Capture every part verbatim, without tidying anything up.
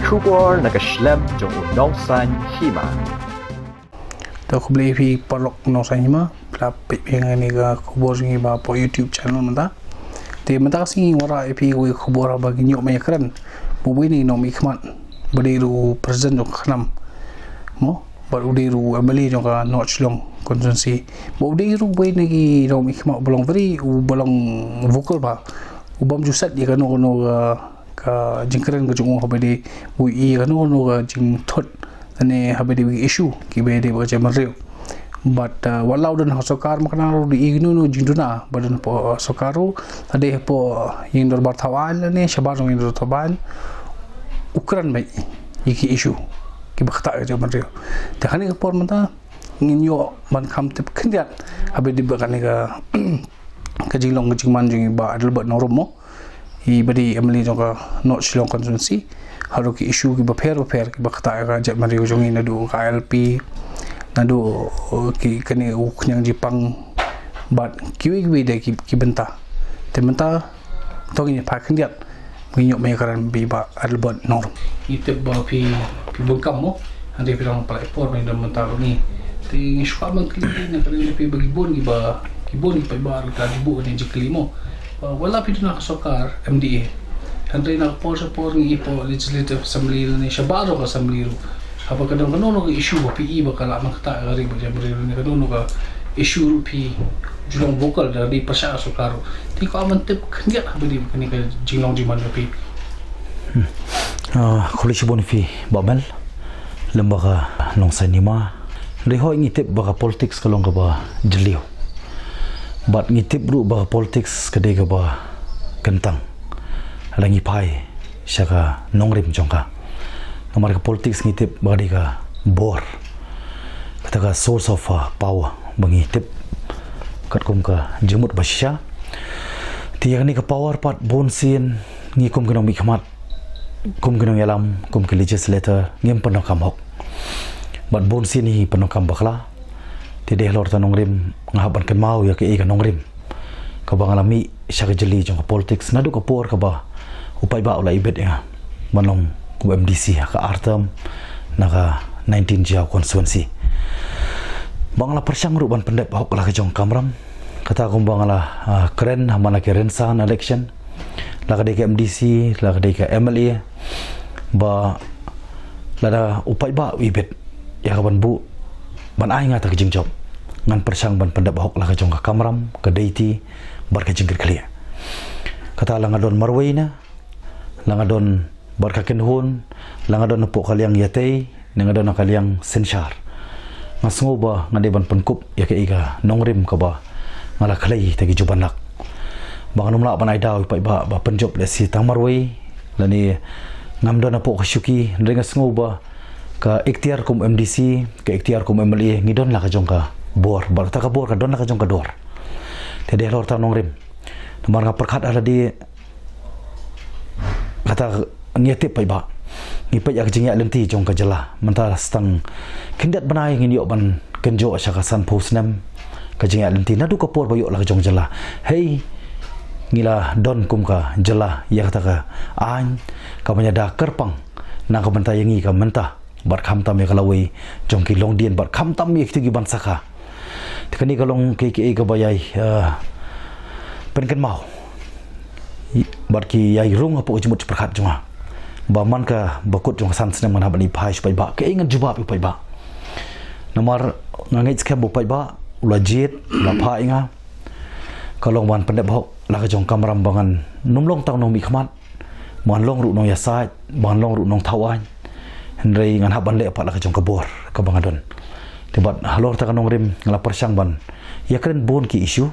Khubor na ka shlem jong u Nongsaiñ Hima. To khublei phi paralok Nongsaiñ Hima, phi la peit phi ïa kane ka khubor jong ngi ba hapoh YouTube channel mynta. Te mynta ka sngi ngi wanrah ïa phi kawei ka khubor ba ngin ïoh ban ïakren bad uwei na ki nongmihkhmat ba dei ruh u president jong ka KHNAM, mo, bad u dei ruh u MLA jong ka North Shillong constituency. Bad u dei ruh uwei na ki nongmihkhmat uba long very, uba long vocal bha, u bym ju set ïa kano kano ka ka jingkren ka jong u haba dei u ïohi ïa kano kano ka jingthut ne haba dei u ïohi issue kiba dei bad ka jaitbynriew. Bad, uh, wat la u don ha sorkar, mynta ruh u ïohi kano kano jingduna ba don hapoh sorkar ruh, lada dei hapoh ïing dorbar thaw aiñ ne shabar jong ïing dorbar thaw aiñ, u kren beit ïa ki issue kiba ktah ka jaitbynriew. Te ha kane ka por mynta ngin ïoh ban kham tip khyndiat haba dei bad kane ka ka jinglong ka jingman jong i Bah Adelbert Nongrum, mo, i ba dei MLA jong ka North Shillong constituency, halor ki issue kiba pher bapher kiba ktah ïa ka jaitbynriew jong i, naduh ka ILP, naduh, uh, ki, kane u khñiang jingpang bad kiwei kiwei de ki, ki bynta. Te mynta to ngin ïa phai khyndiat, ngin ïoh ban ïakren bad i Bah Adelbert Nongrum. Ngi tip ba phi, phi bun kam, mo, hynrei phi dang palat ïa ka por ba phi don mynta bad ngi. Te ngi shu kwah ban kylli na ka liang jong phi ba ki bun kiba, ki bun ki paidbah ruh ki la ju buh ïa kane ka jingkylli, mo, ba wat la phi don ha ka sorkar MDA, hynrei na ka por sha por ngi ïohi hapoh Legislative Assembly ne shabar jong ka Assembly ruh, haba ka don kano kano ka issue ba phi i ba ka lah ban ktah ïa ka ri bad jaitbynriew ne kano kano ka issue ruh phi ju long vocal da dei pyrshah sorkar ruh. Te ngi kwah ban tip khyndiat haba dei bad kane ka jinglong jingman jong phi. Hmm. Ah, khublei shibun ïa phi Bah Mel lem bad ka Nongsaiñ Hima. Hynrei hooid, ngi tip ba ka politics ka long kaba jylliew, bad ngi tip ruh ba ka politics ka dei kaba kyntang lada ngi phai sha ka nongrim jong ka. Namar ka politics ngi tip ba ka dei ka bor, kata ka source of, uh, power ba ngi tip katkum ka jingmut ba shisha. Te ïa kane ka power pat bunsien ngi kum ki nongmihkhmat, kum ki nongïalam, kum ki legislator ngim pyndonkam hok. Bad bunsien ngi pyndonkam bakla. Te dei halor kata ka nongrim nga hap ban kynmaw ïa kaei ka nongrim kaba nga la mih sha ka jylli jong ka politics naduh ka por kaba u paidbah u la ibit ïa nga ban long u MDC ha ka ar term na ka nineteen Jaïaw constituency. Ba nga la pyrshang ruh ban pyndep hok la ka jong ka kamram, kata kumba nga la, ah, kren ha man la ki rynsan election, la ka dei ka MDC, la ka dei ka MLA, ba lada u paidbah u ibit ïa ka ban buh ban ai nga kata ka jingjop, ngan pyrshang ban pyndep hok la ka jong ka kamram, ka deiti bad ka jingkitkhlieh. Kata la nga don marwei na, la nga don bad ka kynhun, la nga don hapoh ka liang ïatei ne nga don ha ka liang synshar, nga sngew ba nga dei ban pynkup ïa kaei ka nongrim kaba nga la khlei ïa kita ki juban lak. Ba ngan ym lah ban ai daw ïa u paidbah ba pynjop lehse tang marwei lane ngam don hapoh ka shuki, hynrei nga sngew ba ka iktiar kum MDC, ka iktiar kum MLA ngi don la ka jong ka bor, bad kata ka bor ka don la ka jong ka dor. Te dei halor kata ka nongrim, namar nga pyrkhat ha lade, kata ngi ïa tip paidbah, ngi peit ïa ka jingïaid lynti jong ka jylla mynta, sa tang khyndiat bnai ngin ïoh ban kynjoh sha ka sanphew snem ka jingïaid lynti naduh ka por ba ïoh la ka jong ka jylla. Hei, ngi la don kum ka jylla ïa kata ka aiñ kaban ïada kyrpang na ka bynta ïa ngi ka mynta bad khamtam ïa ka lawei jong ki longdien bad khamtam ïa kito ki ban sakha. Te kane ka long kaei kaei kaba ïai, eh, pynkynmaw bad ki ïai rung hapoh ka jingmut jingpyrkhat jong nga, ba man kaba kut jong ka san snem ngan hap ban ïa phai sha u paidbah, kaei ngan jubab ïa u paidbah. Namar nga ngeit skhem ba u paidbah u la jied, u la phah ïa nga, ka long ban pyndep hok la ka jong ka kamram ba ngan ym long tang u nongmihkhmat, ba ngan long ruh u nongïasaid, ba ngan long ruh u nongthaw aiñ, hynrei ngan hap ban leh pat la ka jong ka bor kaba nga don. Te bad halor kata ka nongrim nga la pyrshang ban ïakren bun ki issue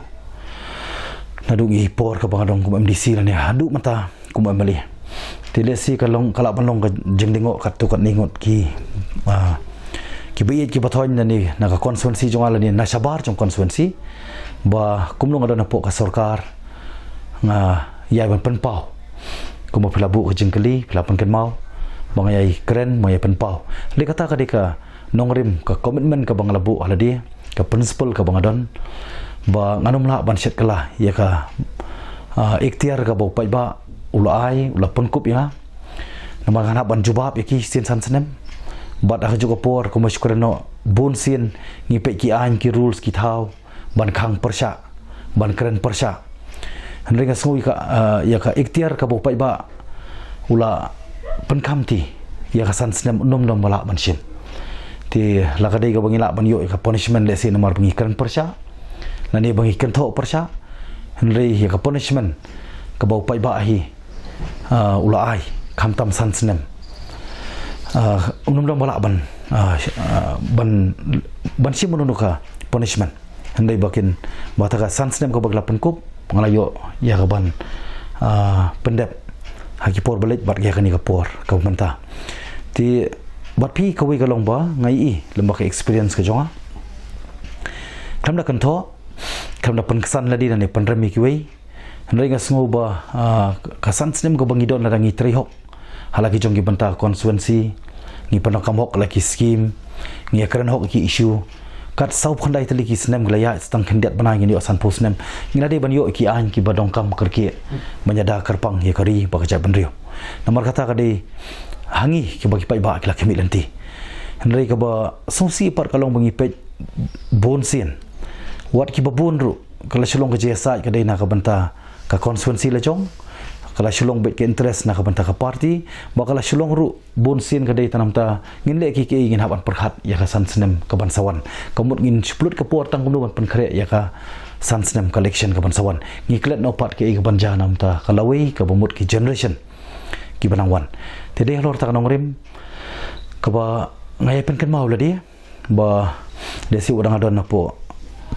naduh ki por kaba nga don kum MDC lane haduh mynta kum MLA. Te lehse ka long, ka lah ban long ka jingdingoh katto katne ngut ki, ah, ki baieit ki bathoiñ lane na ka constituency jong nga lane na shabar jong ka constituency, ba kumno nga don hapoh ka sorkar, nga ïai ban pynpaw. Kumba phi la buh ka jingkylli, phi la pynkynmaw ba nga ïai kren, ba nga ïai pynpaw. Lei kata ka dei ka nongrim, ka commitment kaba nga la buh ha lade, ka principle kaba nga don, ba ngan ym lah ban shet kylla ïa ka, ah, iktiar kaba u paidbah u la ai, u la pynkup ïa nga. Namar ngan hap ban jubab ïa ki sien san snem. Bad ha kajuh ka por kumba shu kren noh, bun sien ngi peit ki aiñ, ki rules, ki thaw ban khang pyrshah, ban kren pyrshah. Hynrei nga sngew ïa ka, ah, ïa ka iktiar kaba u paidbah u la pynkhamti ïa ka san snem, ym don ba lah ban shim. Te la ka dei kaba ngi lah ban ïoh ïa ka punishment lehse namar ba ngi kren pyrshah, lane ba ngi kynthoh pyrshah. Hynrei ïa ka punishment kaba u paidbah hi, ah, u la ai, khamtam san snem, ah, ym don ba lah ban, ah, ah, ban, ban shim ïa kano kano ka punishment. Hynrei ba kin, ba kata ka san snem kaba ki la pynkup, nga la ïoh ïa ka ban, ah, pyndep ha ki por ba leit bad ïa kane ka por kaba mynta. Te bad phi, kawei ka long ba nga ïohi lem bad ka experience ka jong nga. Khlem da kynthoh, khlem da pynksan lade lane pynrem ïa kiwei. Hynrei nga sngew ba, ah, ka san snem kaba ngi don lada ngi trei hok ha la ki jong ki bynta constituency, ngi pyndonkam hok la ki scheme, ngi ïakren hok ki issue, kat saw phew khyndai tylli ki snem ki la ïaid, sa tang khyndiat bnai ngin ïoh sanphew snem. Ngi la dei ban ïoh ki aiñ kiba donkam kyrkieh ban ïada kyrpang ïa ka ri bad ka jaitbynriew. Namar kata ka dei ha ngi kiba ki paidbah ki la khmih lynti. Hynrei kaba sngewsih pat ka long ba ngi peit bun sien, wat kiba bun ruh, ka la shu long ka jingïasaid ka dei na ka bynta ka constituency la jong, ka la shu long beit ka interest na ka bynta ka party, bad ka la shu long ruh bun sien ka dei tang namar ngin leh kiei kiei ngin hap ban pyrkhat ïa ka san snem ka ban sa wan. Ka mut ngin shu pynlut ka por tang kumno ban pynkhreh ïa ka san snem ka election ka ban sa wan. Ngi klet noh pat kiei ka ban jia namar ka lawei kaba mut ki generation kiba nang wan. Te dei halor kata ka nongrim kaba nga ïa pynkynmaw lade ba lehse wat nga don hapoh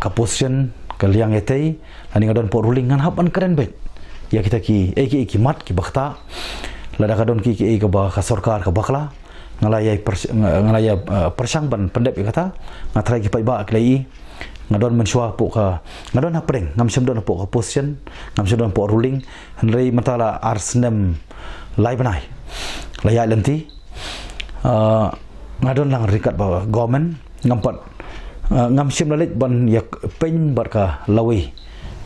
ka position, ka liang ïatei, lane nga don hapoh ruling, ngan hap ban kren beit ïa kita kiei kiei ki mat kiba ktah. Lada ka don kiei kiei kaba ka sorkar ka bakla, nga la ïai pyrsh-, nga, nga la ïai, eh, pyrshang ban pyndep ïa kata. Nga tharai ki paidbah ki la ïohi. Nga don mynshuwa hapoh ka, nga don hapdeng, ngam shym don hapoh ka position, ngam shym don hapoh ruling. Hynrei mynta la ar snem lai bnai la ïaid lynti. Ah, nga don lang ryngkat bad government, ngam pat, ah, ngam shym la leit ban ïa peit bad ka lawei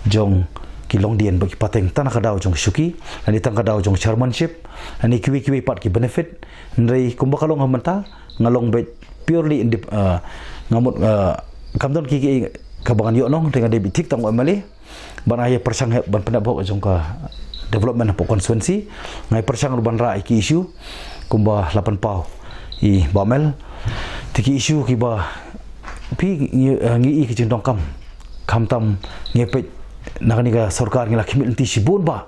jong ki longdien bad ki pateng, tang na ka daw jong shuki, lane tang ka daw jong chairmanship, lane kiwei kiwei pat ki benefit. Hynrei kumba ka long ha mynta, nga long beit purely indep-, ah, nga mut, ah, kam don kiei kiei kaba ngan ïoh nong, te nga dei beit thik tang u M L A. Bad nga ïa pyrshang hok ban pyndep hok jong ka development hapoh constituency. Nga ïa pyrshang ruh ban rah ïa ki issue kumba la pynpaw i Bah Mel. Te ki issue kiba phi ngi, eh, ngi ïohi ki jingdonkam. Khamtam ngi peit na kane ka sorkar ngi la khmih lynti shibun bah.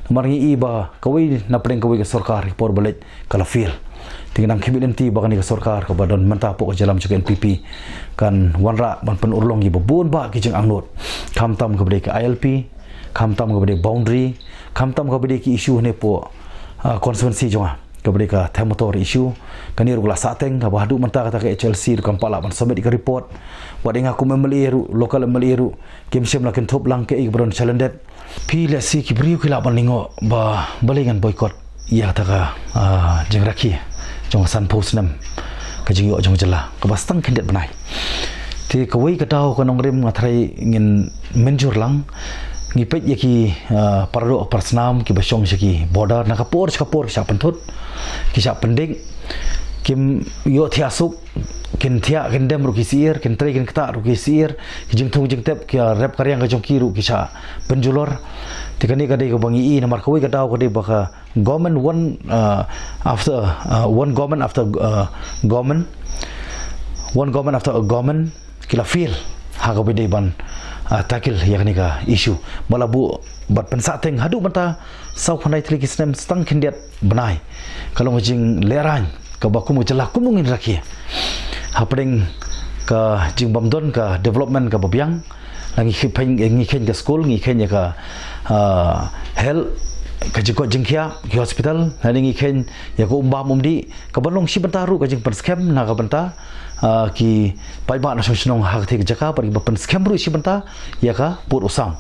Namar ngi ïohi ba kawei na pdeng kawei ka sorkar ki por ba leit ka la fail. Te ngi dang khmih lynti ba kane ka sorkar kaba don mynta hapoh ka jylla jong ka N P P kan wanrah ban pynurlong ïa ba bun bah ki jingangnud. Khamtam kaba dei ka I L P, khamtam kaba dei boundary, khamtam kaba dei ki issue hangne hapoh, ah, constituency jong nga, kaba dei ka Them Motor issue. Kane ruh ka la sahteng, kaba haduh mynta kata ka H L C ruh kam pat lah ban submit ka report. Wat ïa nga kum M L A ruh, local M L A ruh, kim shym la kynthup lang kaei kaba don shalyndet. Phi lehse ki briew ki lah ban lyngngoh ba balei ngan boycott ïa kata ka, ah, jingrakhe jong ka sanphew snem ka jingïoh jong ka jylla kaba sa tang khyndiat bnai. Te kawei ka daw ka nongrim nga tharai ngin mynjur lang, ngi peit ïa ki, ah, paradoh parasnam kiba shong sha ki border, na ka por sha ka por ki shah pynthut, ki shah pyndik, kim ïoh thiah suk, kin thiah kin dem ruh ki syiar, kin trei kin ktah ruh ki syiar, ki jingthung jingtep, ki rep ka riang ka jong ki ruh ki shah pynjulor. Te kane ka dei kaba ngi ïohi namar kawei ka daw ka dei ba ka government one, uh, after, uh, one government after, uh, government, one government after a government, ki la fail ha kaba dei ban, uh, tackle ïa kane ka issue. Ba la buh bad pynsahteng haduh mynta saw khyndai tylli ki snem, sa tang khyndiat bnai. Ka long ka jinglehrain kaba kum ka jylla kumno ngin rakhe hapdeng ka jingbymdon ka development kaba biang. La ngi kheiñ, ngi kheiñ ka skul, ngi kheiñ ïa ka, ah, health, ka jingkoit jingkhiah, ki hospital, lane ngi kheiñ ïa ka um bam um dih, kaba long shi bynta ruh ka jingpynskhem na ka bynta, ah, ki paidbah na shnong shnong ha katei ka jaka, bad kiba pynskhem ruh shi bynta ïa ka pud u sam.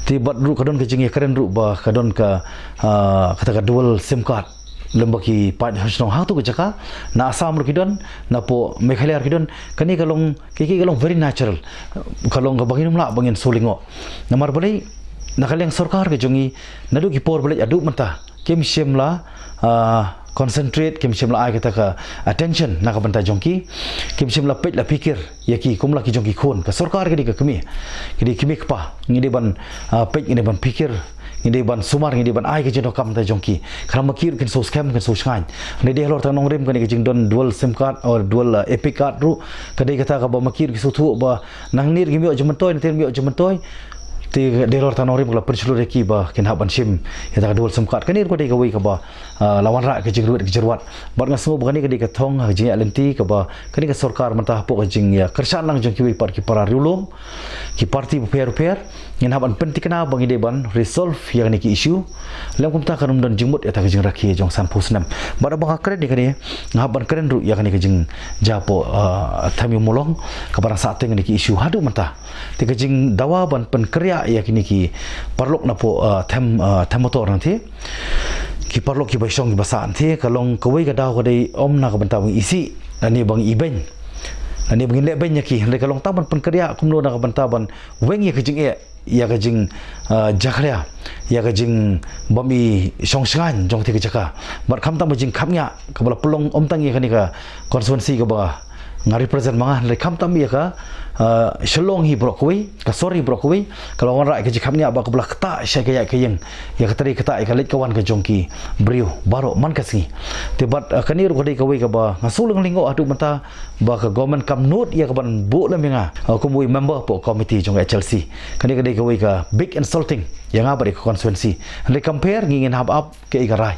Te bad ruh ka don ka jingïakren ruh ba ka don ka, ah, kata ka dual sim card lem bad ki paid shnong ha katei ka jaka, na Assam ruh ki don, na poh Meghalaya ruh ki don. Kane ka long, ki, ki, ka long very natural. Ka long kaba ngin ym lah ba ngin shu lyngngoh. Namar balei, Na ka liang sorkar ka jong ngi, naduh ki por ba leit haduh mynta, kim shym la, ah, concentrate, kim shym la ai kata ka attention na ka bynta jong ki, kim shym la peit la phikir ïa ki kum la ki jong ki khun. Ka sorkar ka dei ka kmie, ka dei kmie kpa, ngi dei ban, ah, peit, ngi dei ban phikir, ngi dei ban sumar, ngi dei ban ai ka jingdonkam na ka bynta jong ki. Khnang ba ki ruh kin shu skhem, kin shu shngaiñ. Ngi dei halor tang nongrim kane ka jingdon dual sim card, or dual, ah, EPIC card ruh, ka dei kata kaba ma ki ruh ki sngewthuh ba nangne ruh ngim ïoh jingmyntoi, nangtei ngim ïoh jingmyntoi. Te dei halor tang nongrim ka la pynshlur ïa ki ba kin hap ban shim ïa kata ka dual sim card. Kane ruh ka dei kawei kaba, ah, la wanrah ka jingruwet ka jingruwat. Bad nga sngew ba kane ka dei ka thong ha ka jingïaid lynti kaba kane ka sorkar mynta hapoh ka jingïakyrshah lang jong kiwei pat ki para riewlum, ki parti bapher bapher, ngin hap ban pynthikna ba ngi dei ban resolve ïa kane ki issue. Lym kumta kan ym don jingmut ïa kata ka jingrakhe jong sanphew snem. Bad haba nga kren ïa kane, nga hap ban kren ruh ïa kane ka jingjia hapoh, ah, Them Ïew Mawlong, kaba dang sahteng kane ki issue haduh mynta. Te ka jingdawa ban pynkyrïah ïa kine ki paralok napoh, ah, Them, ah, Them Motor nangtei, ki paralok kiba shong kiba sah nangtei, ka long kawei ka daw ka dei ym na ka bynta ba ngi isih, lane ba ngi ibeiñ, lane ba ngin leh beiñ ïa ki, hynrei ka long tang ban pynkyrïah kumno na ka bynta ban weng ïa ka jingeh, ïa ka jing, ah, jakhlia, ïa ka jingbym i shong shngaiñ jong kata ka jaka. Bad khamtam ka jingkhapngiah kaba la pynlong ym tang ïa kane ka constituency kaba nga represent ma nga, hynrei khamtam ïa ka, ah, Shillong hi baroh kawei, ka sor hi baroh kawei, ka la wanrah ïa ka jingkhapngiah ba kaba la ktah sha ka ïaid ka ïeng, ïa ka trei ktah, ïa ka leit ka wan ka jong ki briew baroh man ka sngi. Te bad, ah, kane ruh ka dei kawei kaba nga shu lyngngoh haduh mynta ba ka government kam nud ïa ka ban buh lem ïa nga, ah, kum uwei member hapoh committee jong ka H L C. Kane ka dei kawei ka big insulting ïa nga bad ïa ka constituency. Hynrei kam pher, ngi ngin hap ap kaei ka rai.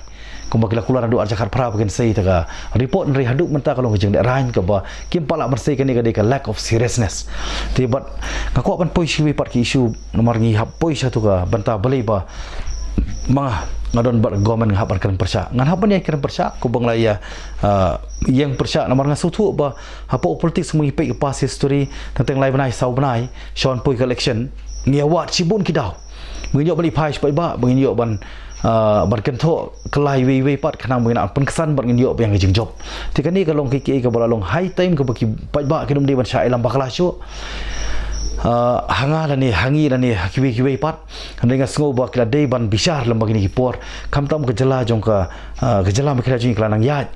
Kumba ki la kular haduh ar hajar khatphra ba kin sei ïa kata ka report, hynrei haduh mynta ka long ka jinglehrain kaba kim pat lah ban sei. Kane ka dei ka lack of seriousness. Te bad nga kwah ban poi sha kiwei pat ki issue, namar ngi hap poi sha katu ka bynta balei ba ma nga, nga don bad government nga hap ban kren pyrshah. Ngan hap ban ïai kren pyrshah, kumba nga la ïa, ah, ïeng pyrshah, namar nga sngewthuh ba hapoh politics mynta ngi peit ka past history, tang teng lai bnai saw bnai sha ban poi ka election, ngi ïa wad shibun ki daw. Ba ngin ïoh ban leit phai sha paidbah, ba ngin ïoh ban, ah, ban kynthoh kylla iwei iwei pat, khnang ba ngin nang pynksan bad ngin ïoh biang ka jingjop. Te kane ka long kaei kaei kaba la long high time kaba ki paidbah kin ym dei ban shah ïalam bakla shuh, ah, ha nga lane ha ngi lane ha kiwei kiwei pat. Hynrei nga sngew ba ki la dei ban bishar lem bad kine ki por. Khamtam ka jylla jong ka, ah, ka jylla Meghalaya jong ngi ka la nang ïaid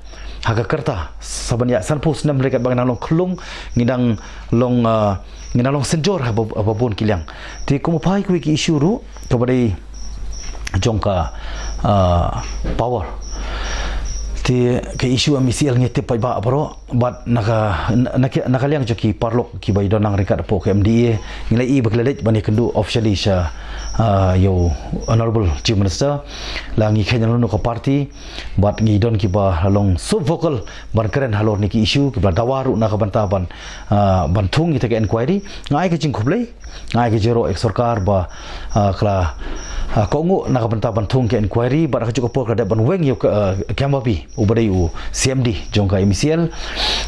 ha ka rta sa ban ïaid sanphew snem, hynrei katba ngi nang long khyllung, ngi nang long, ah, ngi nang long synjor ha ba, ha ba bun ki liang. Te kumba phai kiwei ki issue ruh, kaba dei jong ka, ah, power. Te ka issue M E C L ngi tip paidbah baroh, bad na ka, na, na ka, na ka liang jong ki paralok kiba ïadon nang ryngkat hapoh ka M D A, ngi la ïohi ba ki la leit ban ïakynduh officially sha, ah, ïa u Honorable Chief Minister. La ngi kheiñ na kano kano ka party, bad ngi don kiba la long sub vocal ban kren halor kine ki issue, kiba la dawa ruh na ka bynta ban, ah, ban thung ïa kata ka inquiry. Nga ai ka jingkhublei, nga ai ka jingïaroh ïa ka sorkar ba, ah, ka la, ah, kohnguh na ka bynta ban thung ka inquiry, bad ha kajuh ka por ka la dep ban weng ïa u, ah, Khembaby, uba dei u C M D jong ka M E C L.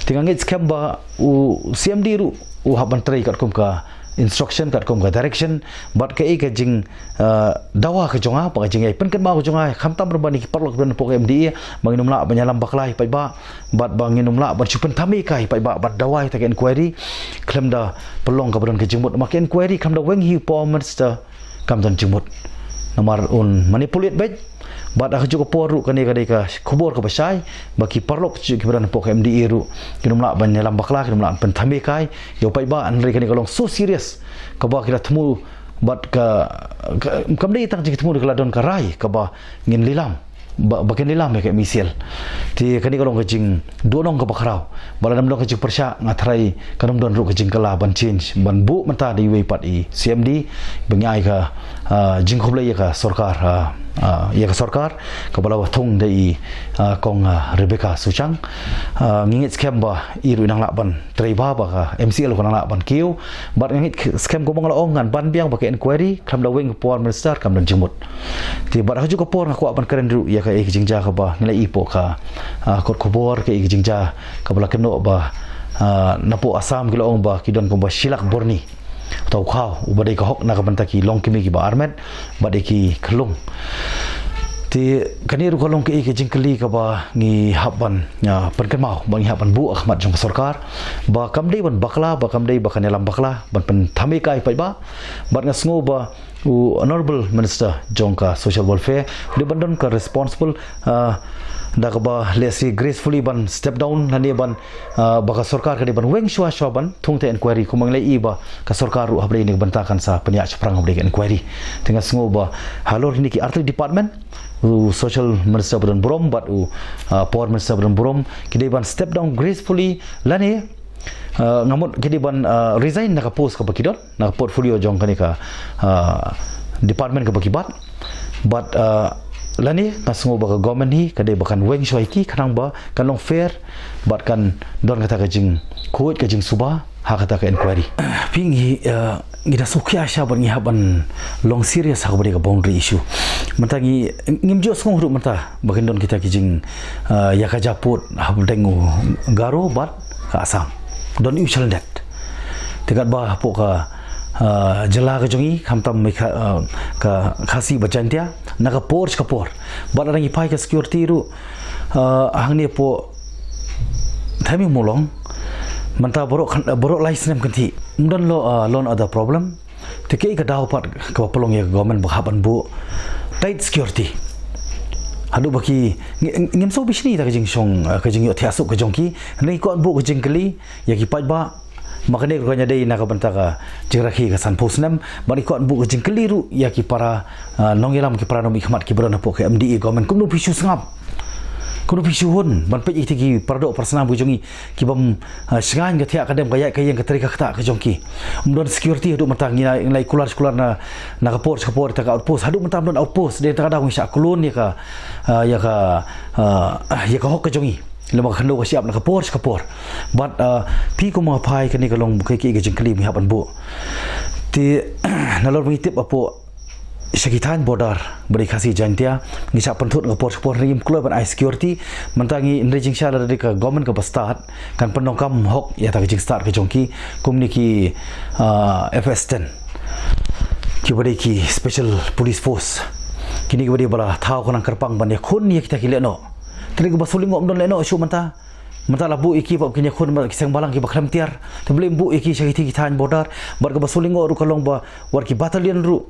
Te nga ngeit skhem ba u C M D ruh u hap ban trei katkum ka instruction, katkum ka direction, bad kaei ka jing, ah, dawa ka jong nga, bad ka jingïai pynkynmaw ka jong nga, khamtam ruh bad kine ki paralok kiba don hapoh ka M D A, ba ngin ym lah ban ïalam bakla ïa paidbah, bad ba ngin ym lah ban shu pynthame kai ïa paidbah, bad dawa ïa kata ka inquiry khlem da pynlong kaba don ka jingmut. Namar ka inquiry khlem da weng hi u Power Minister kam don jingmut, namar un manipulate beit. Bad ha kajuh ka por ruh, kane ka dei ka khubor kaba shai, ba ki paralok kiba don hapoh ka M D A ruh kin ym lah ban ïalam bakla, kin ym lah ban pynthame kai ïa u paidbah, hynrei kane ka long so serious kaba ki la thmu, bad ka, ka, kam dei tang jingthmu, ka la don ka rai kaba ngin lilam, ba, ba kin lilam ïa ka M E C L. Te kane ka long ka jingduhnong kaba khraw. Ba lada ym don ka jingpyrshah, nga tharai kan ym don ruh ka jingkylla ban change, ban buh mynta da iwei pat i C M D. Ba ngi ai ka, ah, jingkhublei ïa ka sorkar, ah, ah, ïa ka sorkar kaba la thung da i, ah, Kong, ah, Rebecca Suchang. Ah, ngi ngeit skhem ba i ruh i nang lah ban trei bha, ba ka M C L ka nang lah ban kiew. Bad nga ngeit skhem kumba nga la ong, ngan ban biang ba ka inquiry khlem da weng u Power Minister kam don jingmut. Te bad ha kajuh ka por nga kwah ban kren ruh ïa kaei ka jingjia kaba ngi la ïohi hapoh ka, ah, kot khubor, kaei ka jingjia kaba la kynnoh ba, ah, napoh Assam ki la ong ba ki don kumba shi lak byrni. Uta u khaw uba dei ka hok na ka bynta ki longkmie kiba armet bad ïa ki khyllung. Te kane ruh ka long kaei ka jingkylli kaba ngi hap ban, ah, pynkynmaw, ba ngi hap ban buh ha khmat jong ka sorkar, ba kam dei ban bakla, ba kam dei ba kan ïalam bakla ban pynthame kai ïa paidbah. Bad nga sngew ba U Honorable Minister jong ka Social Welfare u dei ban don ka responsible, ah, da kaba lehse gracefully ban step down lane ban, ah, ba ka sorkar ka dei ban weng shuwa shuwa ban thung ïa ka inquiry, kumba ngi la ïohi ba ka sorkar ruh hapdeng kane ka bynta kan sa pynïaid shaphrang hapdeng ka inquiry. Te nga sngew ba halor kine ki artylli department, u Social Minister ba don burom bad u, ah, Power Minister ba don burom ki dei ban step down gracefully lane, ah, nga mut ki dei ban, ah, resign na ka post kaba ki don, na ka portfolio jong kane ka, ah, department kaba ki bat. Bad, ah, lane nga sngew ba ka government hi ka dei ba kan weng shuwa ïa ki khnang ba kan long fair bad kan don kata ka jingkhuid ka jingsuba ha kata ka inquiry. Phi, ngi, ah, ngi da sngewkhia sha bad ngi hap ban long serious ha kaba dei ka boundary issue. Mynta ngi, ngim ju sngew ruh mynta ba kin don kita ki jing, ah, ïa ka japud hapdeng u Garo bad ka Assam. Don ïa u shalyndet. Te katba hapoh ka, ah, jylla ka jong ngi, khamtam ïa ka, ah, ka Khasi bad Jaintia, na ka por sha ka por. Bad lada ngi phai ka security ruh, ah, hangne hapoh Thaiñ Mawlong, mynta baroh khan, baroh lai snem kynthih. Ym don lo, ah, law and order problem. Te kaei ka daw pat kaba pynlong ïa ka government ba hap ban buh tight security? Haduh ba ki, ngi, ngim sngewbha shini ïa ka jingshong, eh, ka jingïohthiah suk ka jong ki. Hynrei ngi kwah buh ka jingkylli ïa ki paidbah. Ma kane ruh kan ïadei na ka bynta ka jingrakhe ka sanphew snem. Bad ngi kwah buh ka jingkylli ruh ïa ki para, eh, nongïalam, ki para nongmihkhmat kiba don hapoh ka M D A government. Kumno phi shu sngap, kumno phi shu hun ban peit ïa ki para doh para snam ka jong ngi, ki bym, ah, shngaiñ ka thiah ka dem, ka ïaid ka ïeng, ka trei ka ktah ka jong ki. Ym don security haduh mynta. Ngi la, ngi la kular kular na, na ka por sha ka por ïa ka outpost. Haduh mynta ym don outpost. Dei na kata ka daw ngi shah klun ïa ka, ah, ïa ka, ah, ïa ka hok ka jong ngi. Lem ka khyndew ka shyiap na ka por sha ka por. Bad, ah, phi, kumba nga phai, kane ka long kaei kaei ka jingkylli ba ngi hap ban buh. Te nalor ba ngi tip hapoh sha ki thaiñ border ba dei Khasi Jaintia, ngi shah pynthut na ka por sha ka por, hynrei ngim kloi ban ai security. Mynta ngi, hynrei jingshisha lada dei ka government kaba stad, kan pyndonkam hok ïa kata ka jingstad ka jong ki, kumne ki, ah, F S ten, kiba dei ki Special Police Force. Kine kiba dei ba la thaw khnang kyrpang ban ïakhun ïa kita ki lehnoh. Te kaba shu lyngngoh ym don lehnoh shuh mynta. Mynta la buh ïa ki ba kin ïakhun bad ki seng bhalang kiba khlem tiar. Te balei ym buh ïa ki sha kiti ki thaiñ border? Bad kaba shu lyngngoh ruh ka long ba wat ki battalion ruh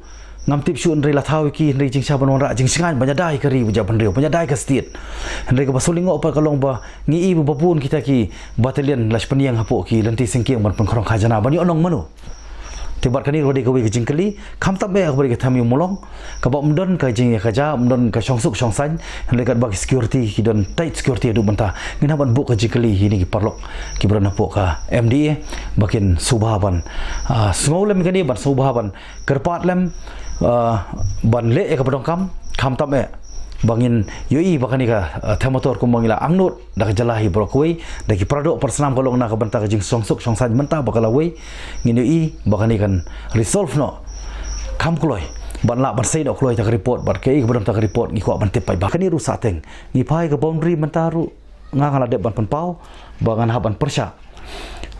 ngam tip shuh, hynrei la thaw ïa ki, hynrei jingshisha ban wanrah jingshngaiñ ban ïada ïa ka ri, ban ïa bynriew, ban ïada ïa ka state. Hynrei kaba shu lyngngoh pat ka long ba ngi i ba bun kita ki battalion la shu pynïeng hapoh ki lynti syngkien ban pynkhrong khajana, ban ïoh nong mano. Te bad kane ruh dei kawei ka jingkylli, khamtam eh kaba dei ka Thaiñ Mawlong, kaba ym don ka jingïakajia, ym don ka shongsuk shongsaiñ, hynrei katba ki security ki don tight security haduh mynta. Ngin hap ban buh ka jingkylli ïa kine ki paralok kiba don hapoh ka M D A ba kin sngewbha ban, ah, sngew lem ïa kane, ban sngewbha ban kyrpad lem, ah, ban leh ïa kaba donkam, khamtam eh ba ngin ïohi ba kane ka, ah, Thaiñ Mawlong kumba ngi la angnud da ka jylla hi baroh kawei, da ki paradoh parasnam, ka long na ka bynta ka jingshongsuk shongsaiñ mynta ba ka lawei. Ngin ïohi ba kane kan resolve noh kham kloi, ban lah ban sei noh kloi ïa ka report, bad kaei kaba don ha ka report ngi kwah ban tip paidbah. Kane ruh shateng ngi phai ka boundary mynta ruh, nga, nga la dep ban pynpaw ba ngan hap ban pyrshah,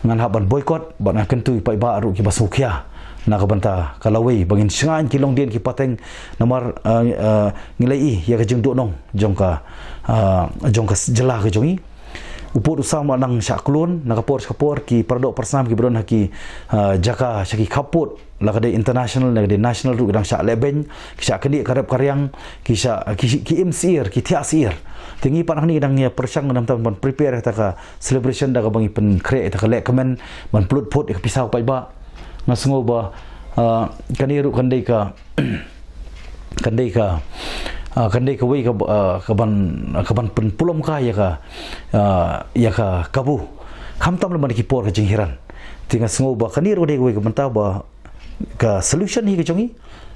ngan hap ban boycott, bad ngan kyntu ïa paidbah ruh kiba sngewkhia na ka bynta ka lawei, ba ngin shngaiñ ki longdien ki pateng. Namar, ah, ah, ngi la i ïa ka jingduhnong jong ka, ah, jong ka jylla ka jong ngi. U pud u saw ma nang shah klun, na ka por sha ka por ki paradoh parasnam kiba don ha ki, ah, jaka sha ki khappud, la ka dei international, la ka dei national ruh, ki dang shah lehbeiñ, ki shah knieh ka rep ka riang, ki shah, ki, ki im syiar, ki thiah syiar. Te ngi pat hangne ngi dang ïa pyrshang, ngi dang tam ban prepare ïa kata ka celebration da kaba ngi pynkhreh ïa kata ka lehkmen ban pynlut phut ïa ka pisa u paidbah. Nga sngew ba, ah, kane ruh kan dei ka kan dei ka, ah, kan dei kawei ka, ah, ka ban, ka ban pynpulom ka ïa ka, ah, ïa ka kabu. Khamtam lem ha ki por ka jinghiar. Te nga sngew ba kane ruh dei kawei ka bynta ba ka solution hi ka jong ngi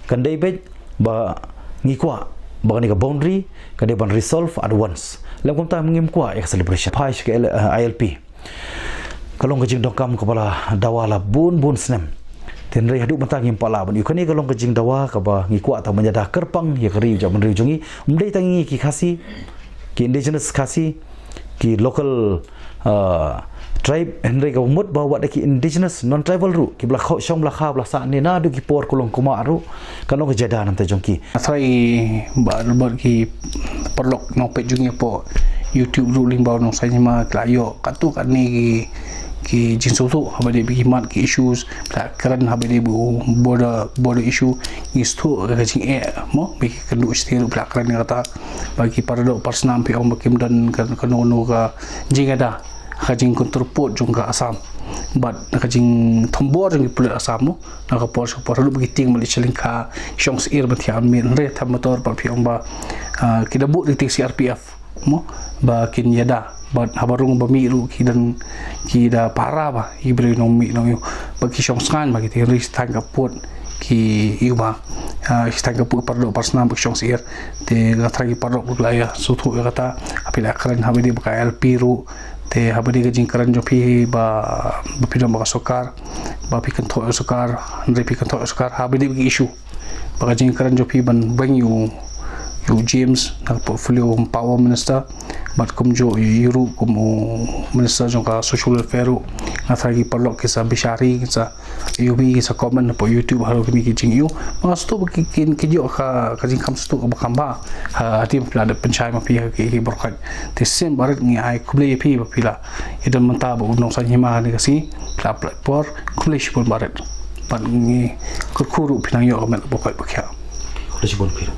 kan dei beit ba ngi kwah ba kane ka boundary ka dei ban resolve at once. Lem kumta ngim kwah ïa ka celebration. Phai sha ka L-, ah, I L P. Ka long ka jingdonkam kaba la dawa la bun bun snem. Te hynrei haduh mynta ngim pat lah ban ïoh. Kane ka long ka jingdawa kaba ngi kwah tang ban ïada kyrpang ïa ka ri u jaitbynriew jong ngi. Ym dei tang ngi ki Khasi, ki indigenous Khasi, ki local, ah, tribe, hynrei kaba mut ba wat da ki indigenous non-tribal ruh kiba la kha, shong ba la kha ba la sah ne naduh ki por kulong kumar ruh, ka long ka jingïada namar jong ki. Nga tharai ba, ba ki paralok nongpeit jong ngi hapoh YouTube ruh lyngba u Nongsaiñ Hima ki la ïoh katto katne ki, ki jingsngewthuh haba ïadei bad ki mat ki issues, phi la kren haba ïadei bad u border, border issue, ngi sngewthuh ka jingeh mo, ba ki kynduh shatei ruh phi la kren ïa kata, ba ki paradoh parsnam phi ong ba kim don ka, kano kano ka jingïada ha ka jingkontraput jong ka Assam bad ka jingthombor jong ki pulit Assam mo, na ka por sha ka por haduh ba ki tieng ban leit sha lyngkha, shong syiar ban thiah ban mih, hynrei them motor pat phi ong ba, ah, ki da buh da ki tieng C R P F mo, ba kin ïada, bad haba rung ba mih ruh ki don, ki da pahara ba ïa ki briew nongmih nongïoh, ba ki shong sngain ba ki tieng, hynrei shi thaiñ ka pud ki ïoh ba, ah, shi thaiñ ka pud paradoh parsnam ba ki shong syiar. Te nga tharai ki paradoh ba ki la ïa sngewthuh ïa kata, haba phi la kren haba ïadei bad ka I L P ruh, te haba ïadei ka jingkren jong phi ba, ba phi don bad ka sorkar, ba phi kynthoh ïa sorkar, hynrei phi kynthoh ïa sorkar haba ïadei bad ki issue. Bad ka jingkren jong phi ban weng ïa u, ïa u James na ka portfolio Power Minister, bad kumjuh ïa u ruh kum u Minister jong ka Social Welfare ruh. Nga tharai ki paralok ki sa bishar hi, ki sa ïohi, ki sa comment hapoh YouTube halor kine ki jingïoh. Nga sngewthuh ba ki, ki, ki ïoh ka, ka jingkham sngewthuh kaba kham bha. Ha, ha, te phi la dep pynshai ma phi ha ki, ki baroh khoit. Te shisien barit ngi ai khublei ïa phi ba phi la ïadon mynta bad u Nongsaiñ Hima ha kane ka sngi, phi la pynlut por, khublei shibun barit. Bad ngi kyrkhu ruh phi nang ïoh ka met kaba koit ba khiah. Khublei shibun phi.